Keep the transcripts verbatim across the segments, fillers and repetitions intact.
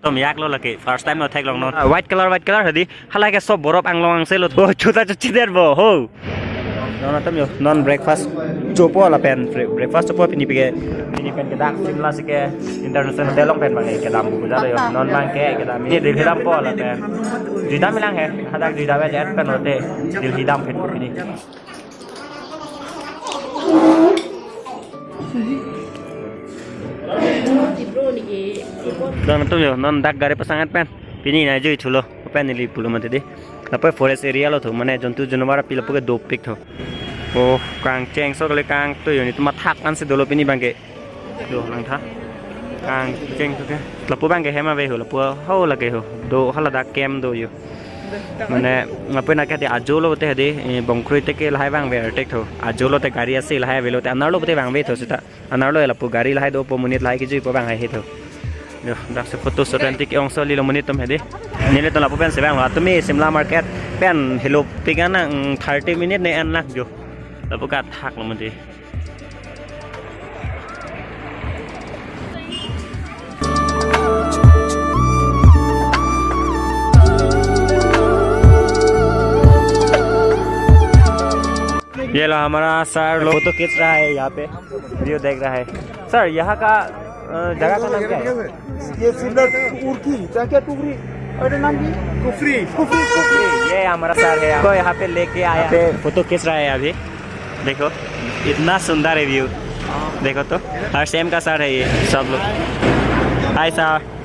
Tom yak lo lake, first time lo theklong non. Ah, white color, white color hedi, halake sob borop anglong angse lo. Oh, chuta chuchi der bo, ho. Non atum yo, non breakfast chopo lapen bre-, breakfast chopo pini pike, pini pen kedak Shimla si ke International Hotel along pen bang kedam buku jalo yo. Non bang ke kedam ini Delhi dampo lapen. Juidam ilang he, hadak juidam aja pen lote Delhi dam pen pini. Dang atum yo, non dak gari pasangan pen. Pini na jui thulo, pen neli pulo mati di. Lapu forest area lo tho, mane jontu janwar pila puke dopik tho. Oh, kangcheng so kali kangtui yo, netum athak ansi dolo pini bang ke. Do langtha. Kangcheng so ke. Lapu bang ke hem ave ho, lapu ho lake ho. Do hala dak kem do yo. Mane, lapu na ke di ajo lote di, eh, Bongkroi te ke lahai bang ve artek tho. Ajo lote gari ase lahai ave lote, anar lote bang ve tho sita. Anar lo lapu gari lahai dopo monit lahai kejui po bang hai he tho. Yo, dak si photo shoot antik ong so lilo monit atum hedi. Nelitum lapu pen si bang lo, atum e Shimla market pen helo pik an nang thirty minute ne an lang jo. Lapu ka thak lo mati. ये लो हमारा सर लोग फोटो खींच रहा है यहाँ पे, व्यू देख रहा है। सर, यहाँ का, अ, जगह का नाम क्या है? ये शिमला उर्की, क्या, क्या टुकरी? अरे नाम की? कुफरी। कुफरी, कुफरी। ये हमारा सर है, आपको यहाँ पे लेके आया। यहाँ पे फोटो खींच रहा है अभी। देखो, इतना सुंदर है व्यू। देखो तो, आरसीएम का सर है ये सब लोग। Hi sir.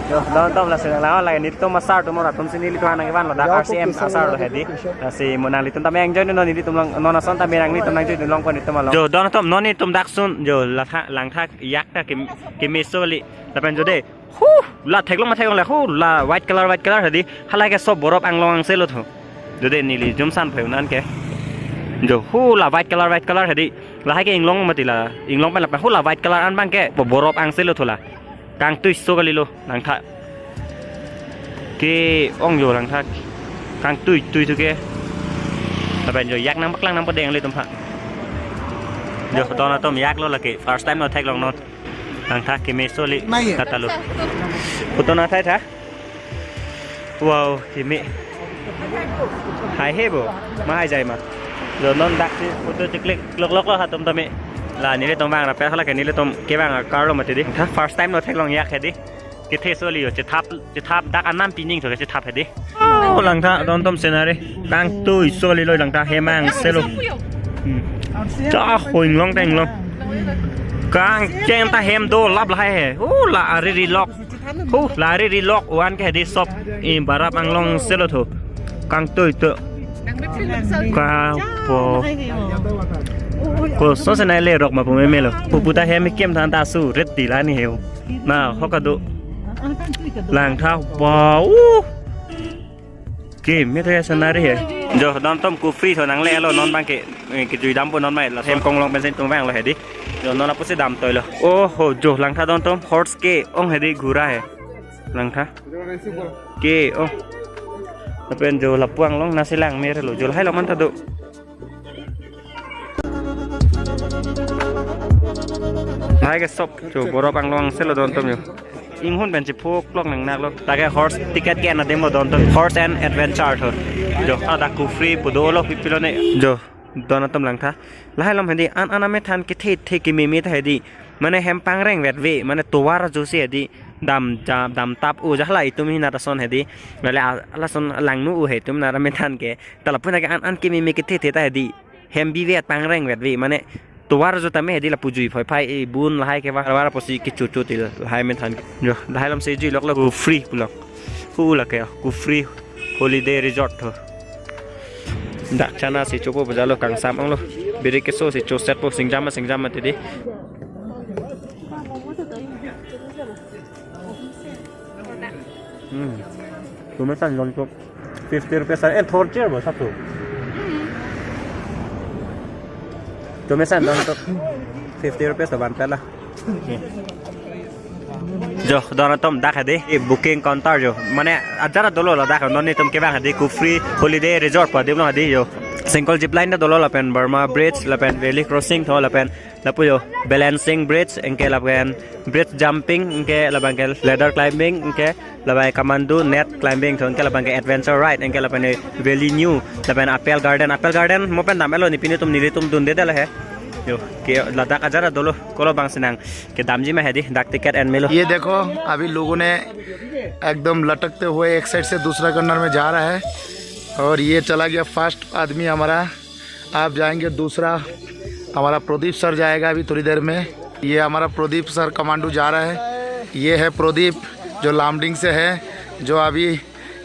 Yo, don atum, lasi nang lang lagi netum asar atum, atum si nelitum nang kevan lo dak RCM asar lo hedi. Lasi mo nanglitum tame enjoy non, netum long non ason tame nanglitum nang enjoy long ko netum along. Yo, don atum, non netum dak sun, yo, langtha, langtha yak ta ke, kemeso kali. Lapen jo de. Hu, la theklong ma theklong le, hu, la white color, white color hedi. Halake sob borop anglong angse lo tho. Jo de neli jumsan phe unan ke. Jo, hu, la white color, white color hedi. Lahai ke inglong mati la, inglong pen lapen hu la white color an bang ke, bo-, borop angse lo tho la. Kangtui so kali lo, langtha. Ke-ong yo langtha. Kangtui tui tho ke. Lapen jo yak nang paklang nang padeng le atum ha. Jo, don atum yak lo lake, first time lo theklong non. Langtha kemeso li. Nai. Kata lo. Photo na thai tha. Wow, keme. Hai he bo. Ma hai jai ma. Jo non dak si photo cheklik lok lok lo atum tame. La nelitum bang rapet halake nelitum kevang akar lo mati di. Tha first time lo theklong yak hedi. Kethe so li yo, chethap, chethap dak anam pining so chethap hedi. Oh, langtha don atum scenery. Kangtui so li lo langtha hem angse lo. Hmm. Cha ho inglong ta inglong. Kangcheng ta hem do lap lahai he. Oh, la ari ri lok. Hu, la ari ri lok wan ke hedi sob, eh, borop anglong se lo tho. Kangtui to. Ka po. Ko so se nai le rok ma pu meme lo. Pu pu ta hem kem than ta su ret di la ni he. Na, ho ka do. Langtha ba u. Keme ta scenery he. Jo, don atum Kufri tho nang le lo non bang ke, eh, kejui dampo non mai la hem konglong pensi tum vang lo hedi. Jo, non lapusi dam toi lo. Oh ho, jo langtha don atum horse ke-ong hedi ghura he. Langtha. Ke-ong. Lapen jo lapu anglong nasi lang mer lo. Jo lahai lo man ta do. Lahai ke sob jo borop anglong se lo don atum jo. Inghun pen chipho klok nang nak lo. Lake horse ticket ke-en adim lo don atum. Horse and adventure tho. Jo, ada Kufri pu dolo pi pilo ne. Jo, don atum langtha. Lahai lom hedi an an amethan kethe the kememe ta hedi. Mane hem pangreng vet ve, mane tovar ajo si hedi. Dam ja, dam tap u ja hala itum hina ta son hedi. Lale a-, ala son langno u he itum nara amethan ke. Ta lapu na ke an an kememe kethe the ta hedi. Hem bi vet pangreng vet ve, mane tovar ajo tame hedi lapu jui phoi phai e bun lahai ke var var pusi kecho cho til lahai amethan. Jo, lahai lom si jui lok lok Kufri pu lok. Hu lake Kufri Holiday Resort tho. Dak chana si chopo bajalo kangsam ong lo. Biri keso si choset po singjam singjam mati di. Hmm. Tumesan don atum fifty rupees an, eh, thor chair bo satu. Tumesan don atum fifty rupees to ban pela. Jo, don atum dak hedi, eh, booking counter jo. Mane ajara dolo lo dak, non netum kevang hedi, Kufri Holiday Resort pu adim lo hedi jo. Singkol zip line ta dolo lapen Burma Bridge, lapen Valley Crossing tho, lapen Lapu yo, balancing bridge, anke lapen bridge jumping, anke lapen ke ladder climbing, anke lapen kathmandu net climbing, anke lapen ke adventure ride, anke lapen valley new, lapen apple garden, apple garden mo pen dam-etlo, ne pini atum nelitum dunde dala he. Yo, ke ladak ajat dolo, kolo bang sinang kedamji ma hedi, dak ticket en melo. ये देखो, अभी लोगों ने एकदम लटकते हुए एक साइड से दूसरा कॉर्नर में जा रहा है और ये चला गया फर्स्ट आदमी हमारा। आप जाएंगे दूसरा, हमारा प्रदीप सर जाएगा अभी थोड़ी देर में। ये हमारा प्रदीप सर कमांडू जा रहा है। ये है प्रदीप जो लामडिंग से है, जो अभी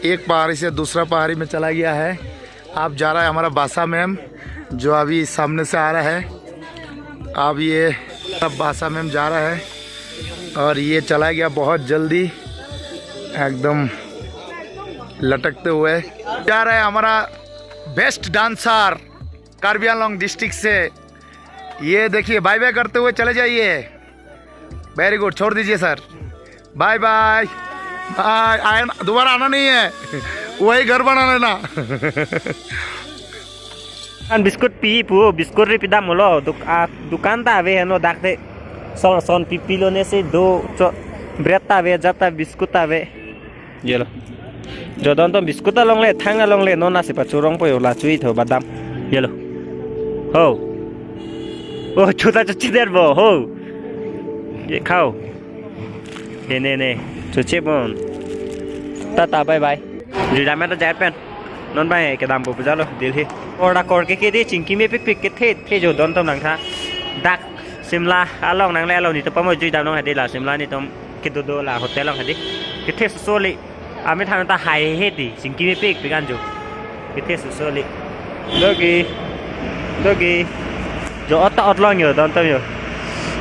एक पहाड़ी से दूसरा पहाड़ी में चला गया है। आप जा रहा है हमारा बासा मैम, जो अभी सामने से आ रहा है। अब ये सब बासा मैम जा रहा है और ये चला गया बहुत जल्दी, एकदम लटकते हुए जा रहा है हमारा बेस्ट डांसर कार्बी आंगलोंग डिस्ट्रिक्ट से। ये देखिए, बाय बाय करते हुए चले जाइए। वेरी गुड, छोड़ दीजिए सर, बाय बाय। बाय। आए, दोबारा आना नहीं है, वही घर बना लेना। An biscuit pi pu, biscuit ri pidam lo, duk-, a, dukan ta ave heno dak te. Son, son pipilo ne si do, cho, bread ta ave, jat ta biscuit ta ave. Yelo. Jo don atum biscuit along le, thang along le, non asi pachorong po yo, la chui tho badam. Yelo. Ho. Oh, chuta chuchi der bo, ho. Ye khao. He ne ne. Chuche bon. Tata, bye bye. Jui dam ta jai pen. Non bang kedam po pujalo Delhi. Kor da kor ke ke de chingki mepik pik kethe the jo don atum nangtha. Dak Shimla along nangle along netum pamo jui dam long hedi la Shimla netum kedo do la hotel long hedi. Kethe sosoli. Amethan ta hai hedi chingki mepik pik an jo. Kethe sosoli. Dogi. Dogi. Jo ot ta ot long yo don atum yo.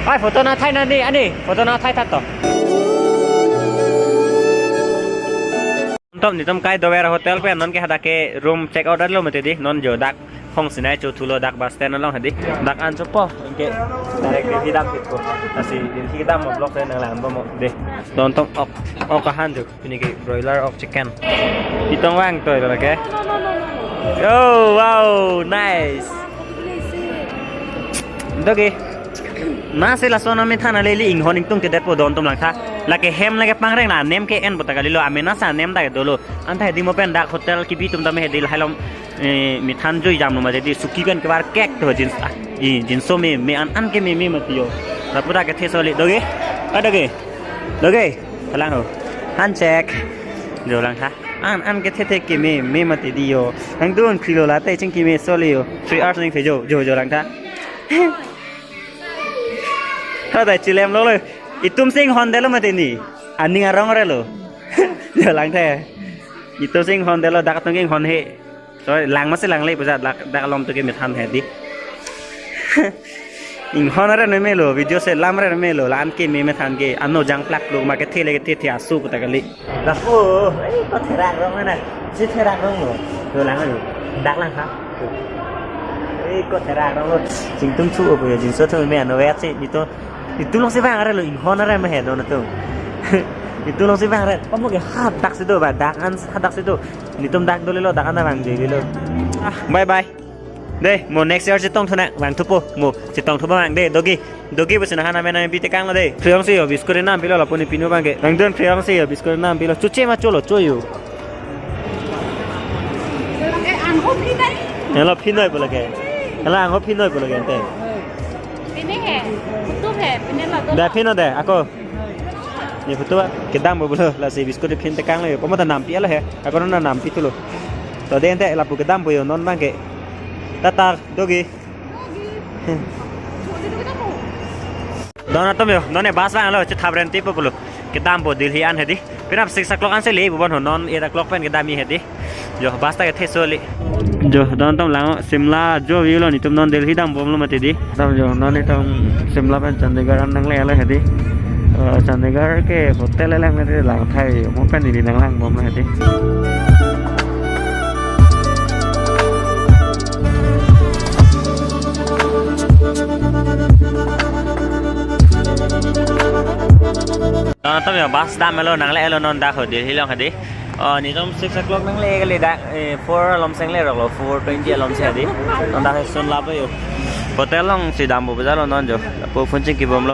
Ai photo na thai na ni ani photo na thai tha to. Tom netum kai dover hotel pen non ke hadak ke room check out lo mati di non jo dak Hong Sinai cho thulo dak bus stand along hedi dak an chopo ke direct Delhi dam pik ko asi Delhi dam mo block pen nang lang mo de don atum ok ok ahan jo pini ke broiler ok chicken itong vang to lake oh wow nice doge. Na se lason amethan alili inghon ingtung kedet po don atum langtha. Lake hem lake pangreng la nem ke en bota kalilo amena sa nem ta dolo. Anta hedi mo pen dak hotel kibi atum tame hedi lahai lom, eh, methan jui jam lo ma hedi suki pen kebar kek to jins, ah, i, jinso me, me an an ke me me mati yo. Lapu ta kethe soli doge. A doge. Doge. Halang ho. Han check. Jo langtha. An an kethe the ke me me mati di yo. Nangdun philo la te chingki me soli yo. Three hours ning phe jo jo jo langtha. Hada chilem lo lo. Itum sing hon delo mati ni. Aning arong re lo. Jo langtha. Itum sing hon delo dak tung ing hon he. So lang masi lang le puja dak dak alom tu ke methan hedi. Inghon re no melo video se lam re no melo la an ke me methan ke ano jang plak lo ma kethe le kethe the asu puta kali. Lapu, eh, ko therak rong na. Si therak rong lo. Lo lang lo. Dak langtha. Eh, ko therak rong lo. Chingtum thu po yo, jingso thu me ano vet si, netum, netum along si vang re lo, inghon re me he don atum. Netum along si vang re. Pamo ke hadak si do ba, dak an hadak si do. Netum dak dolo lo, dak an vang joi lo. Ah, bye bye. De, mo next year chetong thuna, vang thupo, mo chetong thupo vang de, dogi. Dogi besi nahan amen amen pite kang lo de. Kriyong si yo, biscuit nam pilo lapu ne pinu bang ke. Nangdun kriyong si yo, biscuit nam pilo. Chuche ma cholo, cho yo. Eh, angho phi tadi? Helo phinoi pula ke. Helo angho phinoi pula ke ante. Pine he, kutu he, pine la do. Da phino de, ako. Ni photo kedam bo bolo, lasi biscuit phin te kang lo yo. Pamo ta nampi alo he. Ako na nampi thulo. To de ante lapu kedam bo yo non bang ke. Tata dogi. Don atum yo, non e bus vang lo, chethap renti po pulo. Kedam po Delhi an hedi. Penap six o'clock an si le, bubon ho non eight o'clock pen kedam-i hedi. Jo, bus ta kethe soli. Jo, don atum lang Shimla jo view lo netum non Delhi dam bom lo mati di. Dam jo, non netum Shimla pen Chandigarh an nangle lo hedi. Eh, Chandigarh ke hotel lang le lang thai, mo pen di nang lang bom lo hedi. Don atum yo bus dam-etlo nangle-etlo non dak ho Delhi along hedi. Oh, netum six o'clock nangle kali dak, eh, four alom si nangle rok lo, four twenty alom si hedi. Non dak sun lap yo. Hotel alongsi dampo, bajar along non jo. Lapu phone chingkibomlo.